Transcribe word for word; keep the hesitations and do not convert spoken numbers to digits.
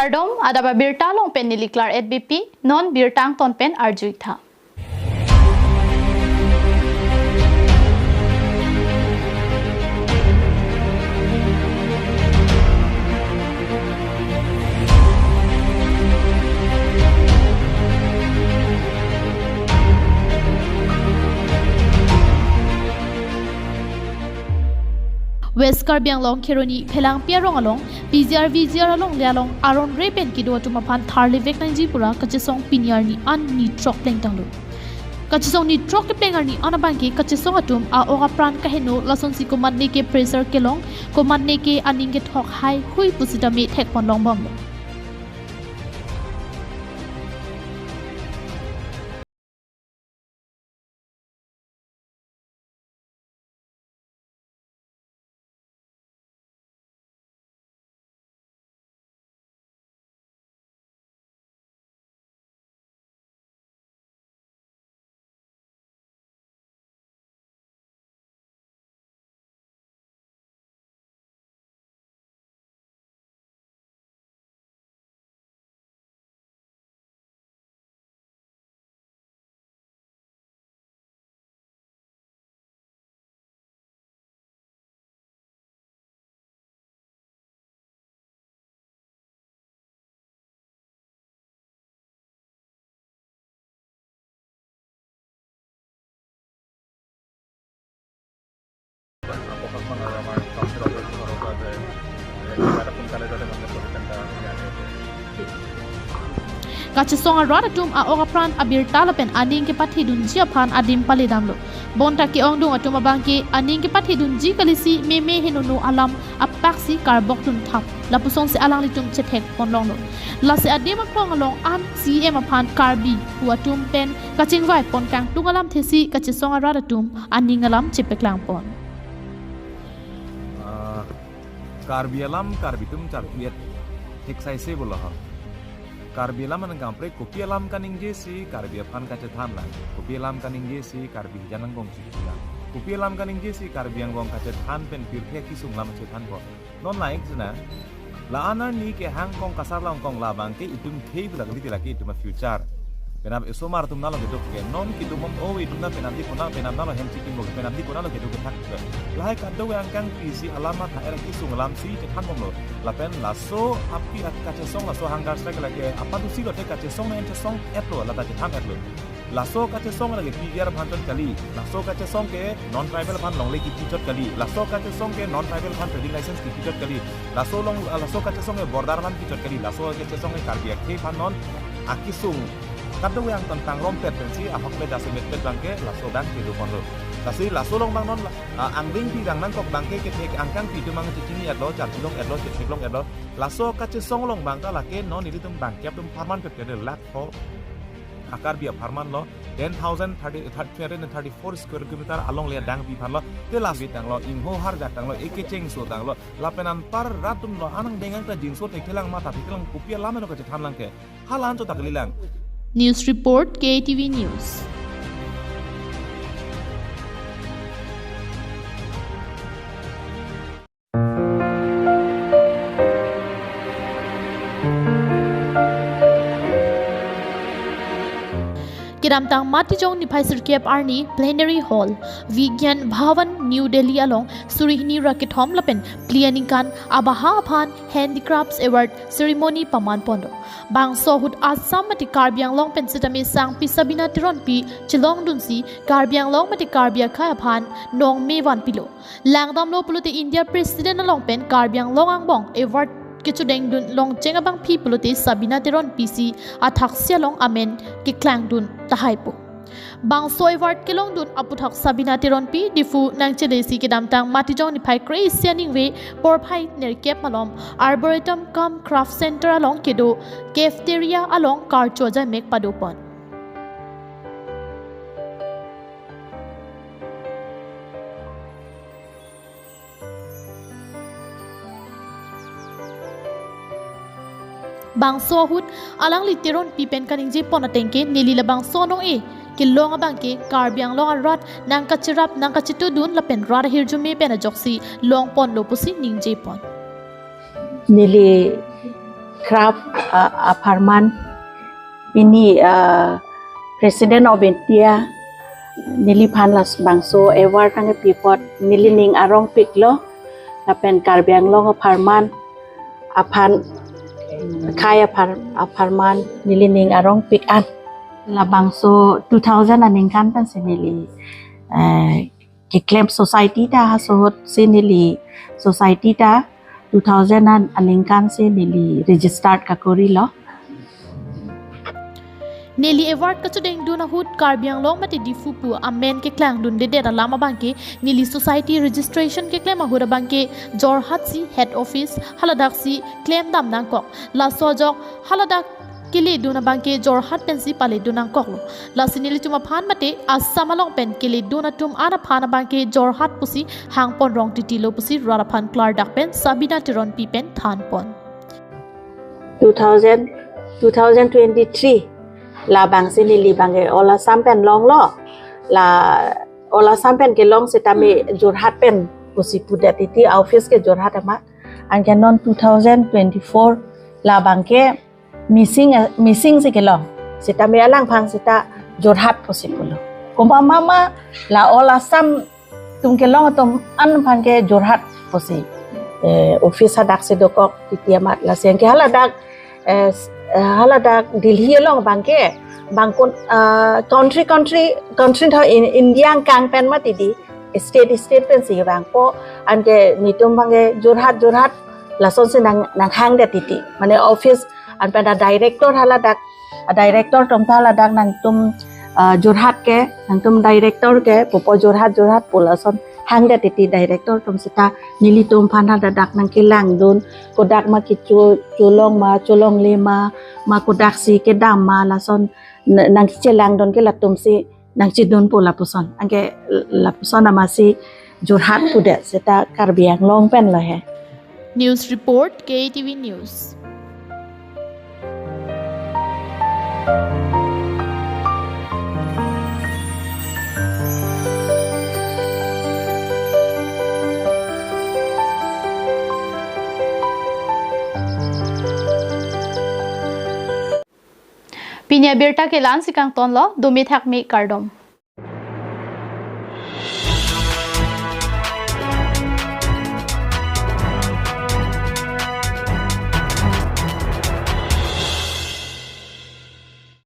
Kardom, adap abirta along pen neli Claret Beypi, non birta angton pen arju-ik tha. West Karbi Anglong Kheroni Phelangpi arong along P G R V G R alongle along aron re pen kedo atum aphan tharlevek nangji pura kachesong pini arni an ni throk plengtanglo. Kachesong ni throk kepleng arni an abangke kachesong atum a-ok apran kaheno, lasonsi komatne ke pressure kelong, komatne ke aning kethok haihui pusitame thekpon longbomlo. Kachesong arat atum a-ok apran abirta lapen aning kepathedunji aphan adim paledamlo. Bonta ke-ongdung atum abangke aning kepathedunji kalisi meme henono alam apaksi karbokdun thap, lapusonsi alanglitum chethekpon longlo. Lasi adim aklong along an C E M aphan Karbi pu atum pen kachingvaipon kangtung alamthesi kachesong arat atum aning alam chepaklangpon. Ah, Karbi alam Karbi atum charpi-et theksaise bolo ha. Karbi alam anang kaprek kopi alam kaningjesi Karbi aphan kachethanlang. Kopi alam kaningjesi Karbi hijan angbong chiklang. Kopi alam kaningjesi Karbi angbong kachethan pen pirthe akesung alam chethanpo. Non like jena. La-an arni kehang kong kasar long kong labangke itum khei bula kali tila ke itum a-future. Penap esomar atum nalo kedo ke non kitum om o itum na penap di kona penap nalo hem chikim lo penap di kona lo kedo kethak ke. Lahai kadokave angkang pisi alam matha era kesung alamsi chethanbomlo. Lapen laso api at kachesong laso hunger strike lake apadu si lote kachesong na chesong-etlo lata chethan-etlo. Laso kachesong lake P G R aphan chot kali. Laso kachesong ke non tribal aphan longle kipi chot kali. Laso kachesong ke non tribal aphan trading license kipi chot kali. Laso long, laso kachesong ke border aphan kichot kali. Laso kachesong ke Karbi akhei aphan non akesung kadokave angtan tangrompet pensi ahokpet asemetpet abangke laso abang kedoponlo. Lasi laso along abang non la, ah, angdeng pi dang nangkok abangke kethek angkang pi atum abang chechini-etlo, charchilong-etlo, chetheklong-etlo. Laso kachesong along abang ta lake non nelitum bangkep atum apharman pet ke de lakh pho a-Karbi apharman lo, ten thousand thirty, three hundred and thirty-four square kilometer alongle adang pi aphan lo, te lasi tanglo, ingho harjak tanglo, ekechengso tanglo, lapen anpar rat atum lo, anang dengdang ta jingso thekthelang matha thekthelang kopi alam eno kachethanlang ke. Hala-an chot ta kalilang. News report, K T V News. Kedamtang Matijong niphai sirkep arni Plenary Hall, Vigyan Bhawan, New Delhi along suri hini ra kethom lapen phli aningkan abaha aphan Handicrafts Award Ceremony pamanponlo. Bangso ahut Assam mate Karbi Anglong pen sitame sangpi Sabina Teronpi chelongdunsi Karbi Anglong mate Karbi akhei aphan nongme vanpilo. Langdamlo pulote India President along pen Karbi Anglong angbong award kechodengdun longcheng abangpi pulote Sabina Teronpi si athaksi along amen keklangdun tahaipo. Bangso award kelongdun aputhak Sabina Teronpi Diphu nangchelesi kedamtang Matijong niphai kre-isi aningve porphai nerkep malom Arboretum cum Craft Center along kedo cafeteria along karcho ajaimek padopon. Bangso ahut alangli Teronpi pen kaningjepon atengke neli labangso anong-e kelong abangke Karbi Anglong arat nangkacherap nangkachetudun lapen rat ahirjume pen ajoksi longponlo pusi ningjepon. Neli Craft, uh, apharman, pini, uh, President of India neliphan labangso award nangkepi apot nelining arongpiklo, lapen Karbi Anglong apharman aphan, khei aphar apharman nelining arongpik an. Labangso two thousand aningkan pensi neli, eh, keklem society ta, ha ahut si neli society ta two thousand an aningkan si neli registered kakorilo. Neli award kachedengdun ahut Karbi Anglong mate Diphu pu amen keklangdundedet alam abangke neli society registration keklem ahut abangke Jorhat si head office haladak si klemdam nangkok. Laso ajok haladak keledun abangke Jorhat pensi paledun nangkoklo. Lasi nelitum aphan mate Assam along pen keledun atum an aphan abangke Jorhat pusi hangpon rong titilo pusi rat aphan klardak pen Sabina Teronpi pen thanpon. Two thousand, two thousand twenty-three labangsi neli abangke All Assam pen longlo. La All Assam pen kelong sitame Jorhat pen pusi pudet titi, office ke Jorhat amat. Anke non two thousand twenty-four labangke missing, missing si kelong. Sitame alangphan sita Jorhat pusi pulo. Komat mama la All Assam atum kelong atum an abangke Jorhat pusi, eh, office hadak si dokok titi amat. Lasi anke haladak, eh, s-, eh, haladak Delhi along abangke bangkun, ah, country, country, country tho in India angkang pen mati di, state, state pensi vangpo. Anke netum abangke Jorhat, Jorhat lasonsi nang, nanghangdet titi. Mane office an pen a director haladak, a director atum ta haladak nangtum, ah, Jorhat ke, nangtum director ke pupo Jorhat, Jorhat pu lason hangdet titi director atum sita nelitum aphan haladak nangkelangdun, kodak ma kecho, cholong ma, cholongle ma, ma kodaksi kedam ma lason n-, nangchelangdun ke latumsi nangchedunpo lapuson. Anke lapuson amatsi Jorhat pudet sita Karbi Anglong penlo he. News report, K T V News. Pini abirta ke la-ansi kangtonlo, dome thakme kardom.